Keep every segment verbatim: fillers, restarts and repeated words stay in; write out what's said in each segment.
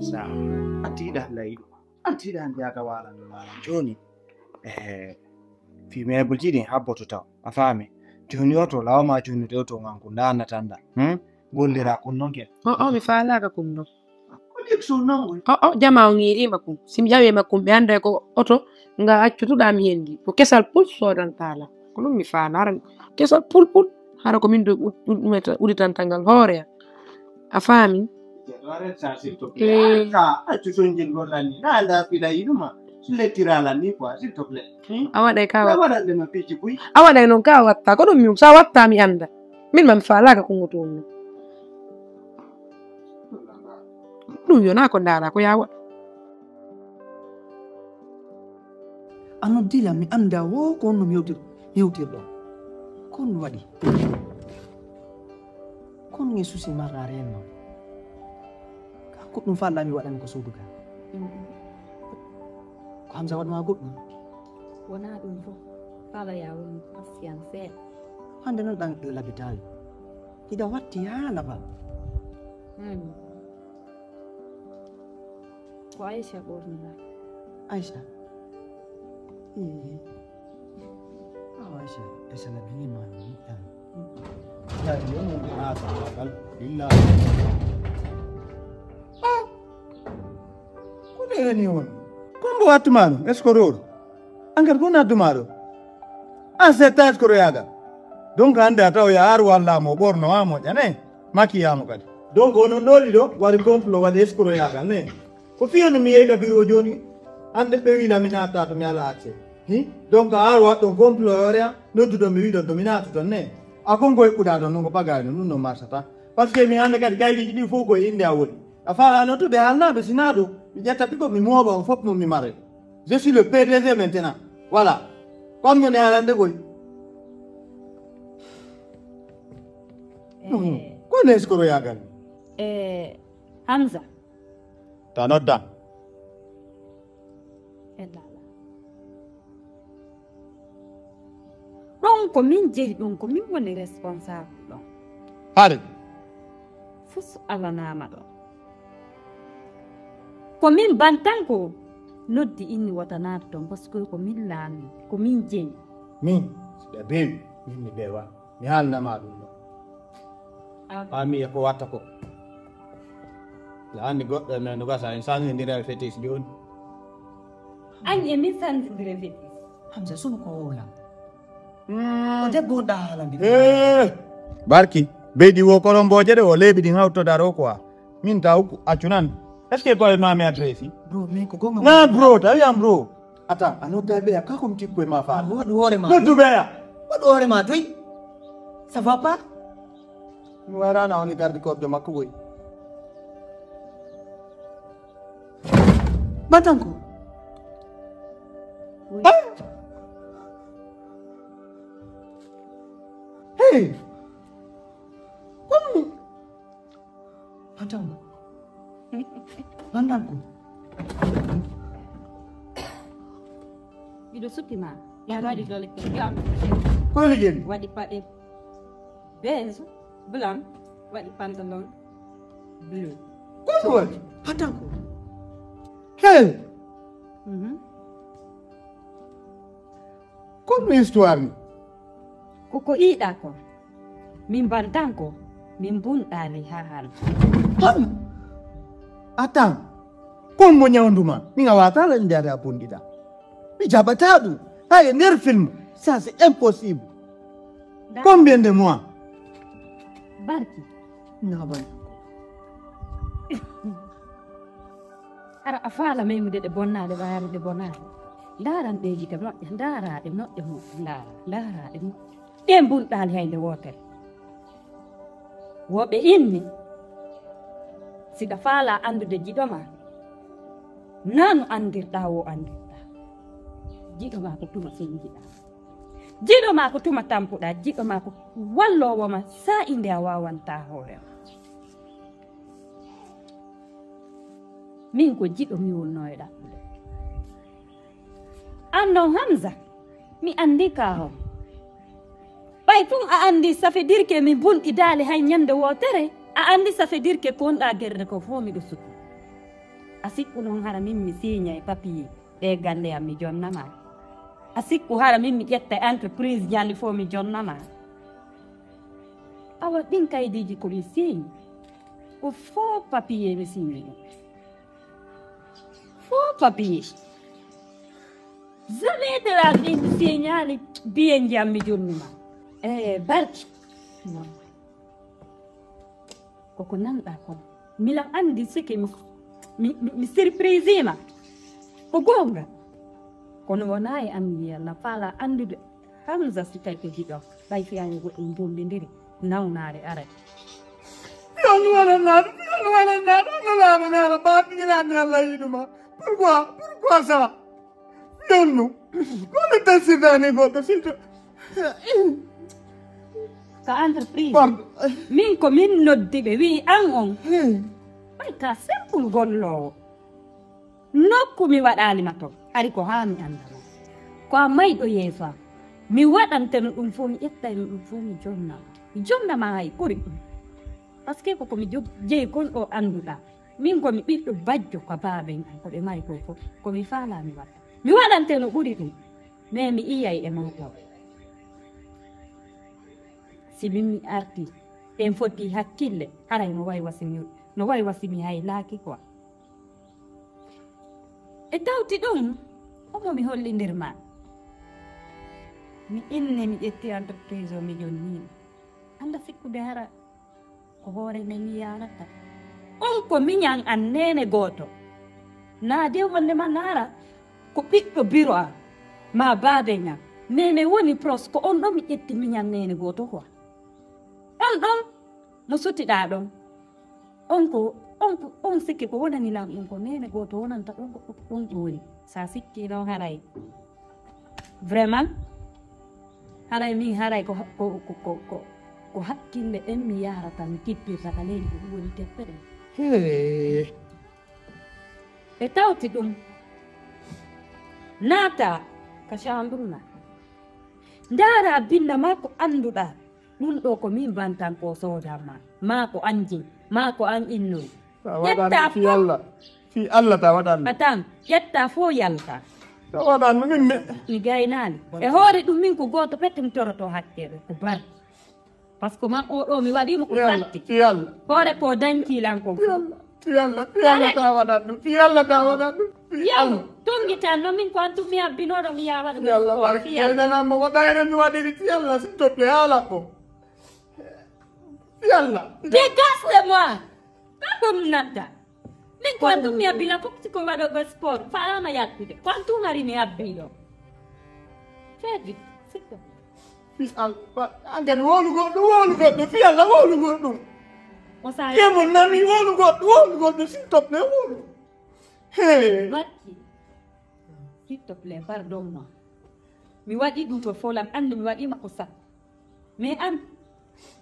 Sa a tiiɗa lay, a tiiɗa hannde aka waalan ɗo waalan. Jooni, eh, fii meebulji ɗin habboto taw. A faami? Jooni oto lawama jooni ɗo to nganku ndaana tanda. Hmm? Gollira kun non ke. O, o, mi faalaaka kun non. Ko ɗik sun non. O, o, jama on yiɗima kun. Si mi ƴawiima kun, ɓe annday ko oto nga accutuɗaa mi hendi. Ko kesal pul soodantaa la. Ko ɗum mi faala. Hara kesal pul pul. Hara ko min ɗo u-, u-, umeta-, uditantal ngal hoore am. A faami? Eh. Ka accu ton jin gollal ni. Na anda fila yiduma. Lettirala ni quoi, s'il te plaît. Hmm? A waɗay ka Na waɗa. Waɗan ɗe ma piiji buy. A waɗay non ka watta. Ko ɗum mi, sa watta mi anda. Min ma mi faalaaka ko ngoto on. Ɗum yo na ko ndaara ko ya waɗa. A noddi lan mi annda wo ko honno mi yewtir-, yewtirɗon. Ko honɗum waɗi? Ko honɗum e suusi marɗa reen non? Ka ko ɗum faala mi waɗani ko suudu ka? Mm. Ko Hamza waɗu ma goɗɗum? Wonaa ɗum fof. Faala ya woni patience seeɗa. Hannde non ɗan labitaali. Hiɗa watti yaa laba. Mm. Ko Aisha ɓornira. Aisha? Ee. Awa Aisha, Aisha la bini ma ni. Ya, ni mo ni na ta kal. Illa. Ah! Ko ɗe ni won? Ko mbo wattu ma no? Est-ce que roro? An kadi ko nadduma ɗo? An setta est-ce que ɗo yaaga? Donc hannde a taw ya ar walla mo ɓorno wa moƴƴa ne? Makiyamo kadi. Donc onon ɗo ɗiɗo waɗi complot waɗi est-ce que ɗo yaaga ne? Ko fiyo no mi yehi ka biro jooni. Hannde ɓe wiila mi natta to mi ala accès. Hi? Donc a ar waɗɗon complot yore am, nodduɗon mi wiɗon to mi natta ton ne? A kon ko eɓɓuɗa ton non ko bagay no ɗum no marchata. Parce que mi hannde kadi kaydiiji ɗi fof ko e innde a woni. A faala no to ɓe haalnaaɓe sinaa ɗum. Mi ƴetta ɓiɓɓe mi mooɓa on fof mum mi mare. Je suis le P D G maintenant. Voilà. Comme no ne haalande koy. Eh. Ko ne est-ce que ɗo yaagal? Eh, Hamza. Ta nodda. Eh, lala. Ɗon ko min jeyi ɗum, ko min woni responsable ɗon. Haade. Fus alanaama ɗon. Ko min bantanko noddi inni wota naata ton, parce que ko min laami, ko min jeyi. Min, si ɓe beewi, min mi beewa. Mi haalnama ɗum ɗo. Ah. Haa mi yiya ko watta ko. La anndi goɗɗo e men no gasa en sanndindira e fetis jooni. An e min sanndindira e fetis. Hamza, sunu ko wowla. Mm. Ko debbo on ɗa haalande. Eh, barki, beydi wo kolombooje ɗe o leeɓi ɗin hawtoda ɗo quoi. Min ta ukku, accu nan. Est-ce que ko ma mi adresse? Bro, min ko gonga. Na bro, tawi am bro. Attends, a nodda ɓeya, ka ko mi tikku e ma fa. Waɗu hoore ma. Noddu ɓeya. Waɗu hoore ma, toy. Ça va pas? Mi warana on e garde corps de makko woy. Batanko. Oui. Ah! Hey! Batanko. Batanko. Miɗo sutti ma. Ya waɗi dole. Ko ligel? Waɗi paɗe. Beige, blanc, waɗi pantalon bleu. Ko ɗum waɗi? Hatan ko. Hey! Mhm. Ko ɗum histoire ni? Ko ko iɗa ko. Min bantan ko. Min bunɗani ha hano. Han! Attends. Kon mo ñawnduma. Min a wata la ndiyata a bunɗiɗa. Mi jaɓataa ɗum. Hay e nder film. Ça, c'est impossible. Combien de mois? Barki. Na ban. Ara a faala memude ɗe bonnaade ɓayaade ɗe bonaade. Ndaaran ɗe gite moƴƴa, ndaaraa ɗe moƴƴa moƴƴa, ndaaraa, ndaaraa ɗe moƴƴa. Ɗe mbunɗaali hay nde wootere. Wo ɓe inni, siɗa faala anndude jiɗo ma, naa no anndirɗaa wo anndirɗaa. Jiɗo ma ko tuma so yiɗaa. Jiɗo ma ko tuma tampuɗaa. Jiɗo ma ko walloowo ma saa inde a waawantaa hoore ma. Min ko jiɗo mi wonnoo e ɗaɓɓude. An non Hamza, mi anndi ka hon. Ɓay tun a anndi, ça veut dire que mi bunɗidaali hay ñannde wootere, a anndi, ça veut dire que ko wonɗaa gerde ko fof miɗo sutu. A sikku noon hara min mi siiña e papier ɗe gannde am mi jonnama? A sikku hara min mi ƴetta e entreprise ñande fof mi jonnama? Awa ɗin kaydiiji ko mi siiñi, ko faux papier mi siiñi ɗum. Faux papier. Jamais de la vie mi siiñaali biye njiyam mi jonnuma. E barki. Koko nanɗa kon. Milan anndi sike mi, mi, mi, mi surprisima. Ko goonga. Kono wonaa e anndi Yalla faala anndude Hamza si tawi ko jiɗo. Ɓay fiyaango goɗɗum bombindiri nawnaare aray. Fiyaango wala naaɗo, fiyaango wala naaɗo, wala naaɗo, ba fiyaango Yalla yiɗuma. Pourquoi, pourquoi ça? Fiyaango. Ko mi tasirdaani goɗɗo, s'il te Ka entreprise. Pardon. Min ko min noddi ɓe, wi'i an on. Hmm. Ɓay ka simple golloowo. Nokku mi waɗaali ma ton. Ari ko haa mi annda ma. Ko a mayɗo yeeso am. Mi waɗanteno ɗum fof, mi ƴettayno ɗum fof, mi jonna. Mi jonna ma hay ɓuri ɗum. Parce que ko ko mi jog-, jeyi kon ɗo annduɗaa. Min ko mi ɓiɗɗo bajjo ka baaben an, ko ɓe mari ko fof. Ko mi faalaa mi waɗa. Mi waɗanteno ɓuri ɗum. Mais mi iyay e maa ɗo. Si min mi arti, en foti hakkille, haray no way wasi mi, no way wasi mi hay laaki quoi. E tawti ɗum, omo mi hollindir ma. Mi inni mi ƴetti entreprise o mi jonni. Anda sikkude hara ko hoore men mi yaarata. On ko miñan an neene gooto. Naa de wonde ma naara ko ɓiɗɗo biro am, ma baaben am. Neene woni pros, ko on ɗon mi ƴetti miñan neene gooto quoi. On ɗon mo sutiɗaa ɗon. On ko, on ko, on sikki ko wonani lan ɗum ko neene gooto wonanta ɗum ko ɗum ɗum woni. Sa sikki ɗon haray. Vraiment, haray min haray ko, ko, ko, ko, ko, ko hakkille en mi yahrata, mi kippirta ka leydi ko ɗum woni teppere. Hee. E tawti ɗum. Naata ka shandum na. Ndaara binda ma ko annduɗaa. Ɗum ɗo ko min bantan ko sooda ma. Ma ko an jin. Ma ko an innoy. Sa waɗan ƴetta fii fof. Allah. Fii Allah ta waɗan. Atan, ƴetta fof yalta. Sa waɗan min me. Mi gaynaali. E hoore ɗum min ko gooto pette mi toroto hakkere. Ko bar. Parce que man o ɗo mi waɗi mo ko Fii Allah. Satti. Fii Allah. Hoore ko dañki lan ko. Fii Allah. Fii Allah. Fii Allah ta waɗan ɗum. Fii Allah ta waɗan ɗum. Fii Yaw, Allah. Tongitan no min ko an tum mi abbinoɗo mi yawa ɗum. Fii Allah. Fii Allah. Ɓeydanan mo ko ɗayre mi waɗiri. Fii Allah, s'il te plaît, haala ko. Fii Allah. Dégage-moi. Pas comme Nata. Min ko an ɗum mi abbila fof si ko waɗoɓe sport. Faama yaltude. Ko an tumari mi abbiɗo. Fais vite, s'il te plaît. Fii Allah, an kadi wowlu goɗɗo, wowlu goɗɗo. Fii Allah, wowlu goɗɗo. O sa Yemo nami, wowlu goɗɗo, wowlu goɗɗo, s'il te plaît, wowlu. Hey. Barki. S'il te plaît, pardonne-moi. Mi waɗi ɗum to folan, anndu mi waɗi ma ko sa. Mais an,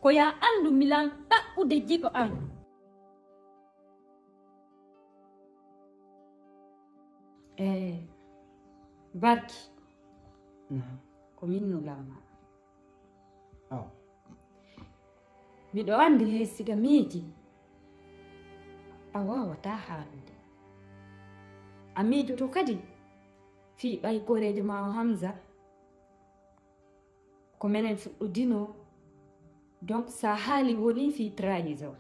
ko ya anndu mi lan ɗaɓɓude jiɗo an. Eh, Barki. Naam. Ko min nulaa ma. Aw. Miɗo anndi hay siga miiji, a waawataa haalude. A miijoto kadi fii ɓay goreejo ma o Hamza. Ko menen fuɗɗodinoo, donc sa haali woni fii trahison.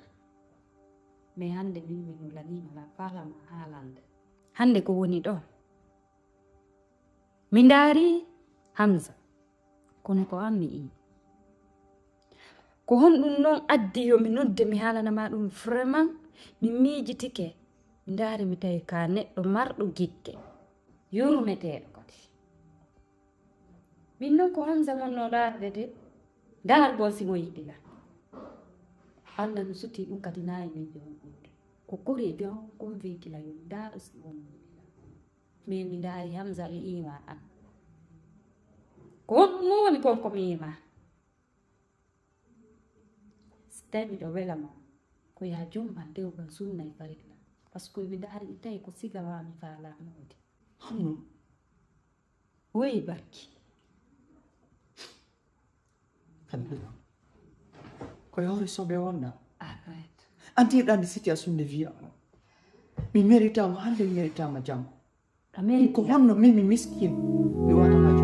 Mais hannde min mi nulanii ma, la faala ma haalande. Hannde ko woni ɗo? Mi ndaari Hamza, kono ko an mi yii. Ko honɗum non addi yo mi nodde mi haalana ma ɗum? Vraiment, mi miijitike, mi ndaari mi tawi ka neɗɗo marɗo gikke, yurmeteeɗo kadi. Min non ko Hamza wonno ndaarde de, ndaar goo si mo yiɗi la. Allah no suti ɗum kadi na e min ƴoƴƴude. Ko kori e ɓe on convaincu la yo mi ndaaru si wonno la. Min mi ndaari Hamza mi iima an. Ko honɗum woni kon ko mi iima? Si tawi miɗo wela ma, ko ya jommal dewgal sunna e farilla. Parce que mi ndaari mi tawi ko siga ma mi faala moodi. Honno? Woyi Barki. Kadi ko e hoore soɓe wonɗa. Arrête. An tiiɗa andi situation de vie am. Mi meritama hande, mi meritama jam. A mérite. Ko honno min mi miskin? Mi watama